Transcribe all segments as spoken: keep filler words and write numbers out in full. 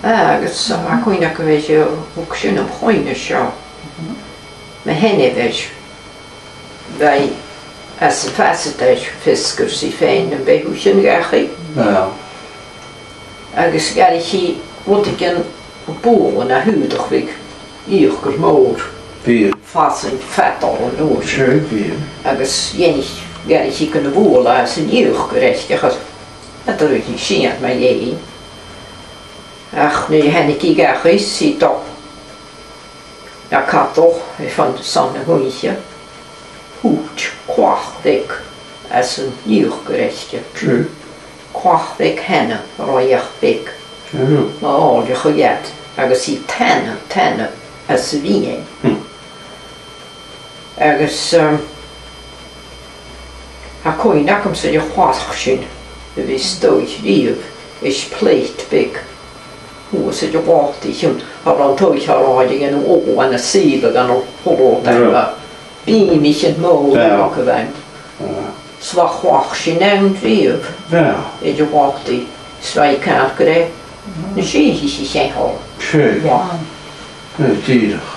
Agus tha cuimhne agam gu bheil, thug sin am chuimhne seo. Mo sheanmhair, bha i às a' Phasadaich, feasgar 's i fhèin nam beathaichean dhachaigh. Agus dh'fhairich i rudeigin bualadh na h-aodach bhig, iuchair mhòr. Bhiodh. Fasan fada an uair sin. Sure, bhiodh. Agus dh'fhairich, dh'fhairich i gun a bhualadh às an iuchair aice, ach cha do ruith i sìon mu dheidhinn. Ach nuair a thàinig i dhachaigh, 's i a' dol a chadal air fon, son na h-oidhche, thuit clach bheag às an iuchair aice. Sure. Clach bheag theine, roimheach bheag. Sure. Ò, dh'fhalbh iad, agus i a' teannadh, teannadh às a' mheadhan. Hmm. Agus, um, tha cuimhne agamsa dhen chlach sin a bhith a' stobadh riamh, is plèit bheag shuas air a' bhàta, chionn, air an taigh, air an taigh, an uair a bha na sìobhan a' cur orra, bha bìomaich mòr aca bhuaithe. 'S bha a' chlach sin ann riamh. Bha. Air a' bhàta, 's bha i a' cur gu robh na sìthichean a' cheangal. Seadh. Bha. Dìreach.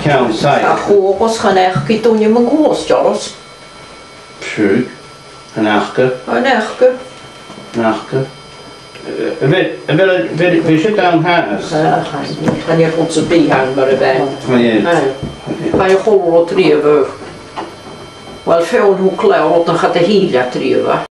Ceann saighead. Tha cuairt chan fhaca duine mun cuairt, Doras. Seadh. An fhaca? An fhaca? An fhaca? Eh, a bheil, a bheil, a bheil, a bheil siud ann fhathast? Ah, chan eil, chan eil rud sam bith ann mar a bha. Chan eil. Ah. Chan eil a h-uile rud riamh. Uill, feadhainn thug leotha rud nach do thill iad riamh.